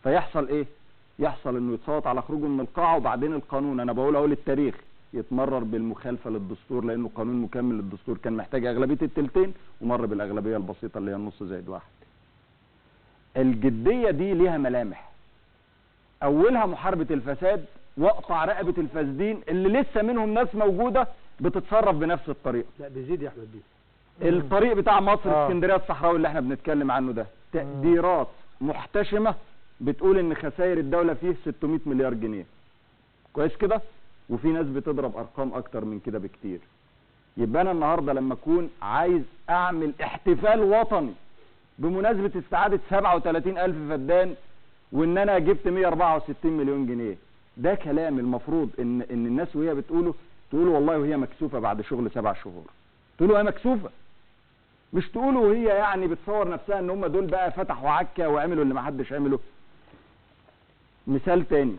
فيحصل ايه؟ يحصل انه يتصوت على خروجه من القاعة، وبعدين القانون، انا بقول اهو للتاريخ، يتمرر بالمخالفه للدستور، لانه قانون مكمل للدستور كان محتاج اغلبية التلتين، ومر بالاغلبيه البسيطة اللي هي النص زائد واحد. الجدية دي ليها ملامح، اولها محاربة الفساد واقطع رقبة الفاسدين اللي لسه منهم ناس موجودة بتتصرف بنفس الطريقة. لا بيزيد يا احمد بيه. الطريق بتاع مصر اسكندرية الصحراوي اللي احنا بنتكلم عنه ده، تقديرات محتشمه بتقول ان خسائر الدولة فيه 600 مليار جنيه. كويس كده؟ وفي ناس بتضرب ارقام اكتر من كده بكتير. يبقى انا النهارده لما اكون عايز اعمل احتفال وطني بمناسبة استعاده 37000 فدان وان انا جبت 164 مليون جنيه، ده كلام المفروض ان الناس وهي بتقوله تقوله والله وهي مكسوفه بعد شغل 7 شهور. تقوله وهي مكسوفه، مش تقوله وهي يعني بتصور نفسها ان هم دول بقى فتحوا عكا وعملوا اللي ما حدش عمله. مثال تاني،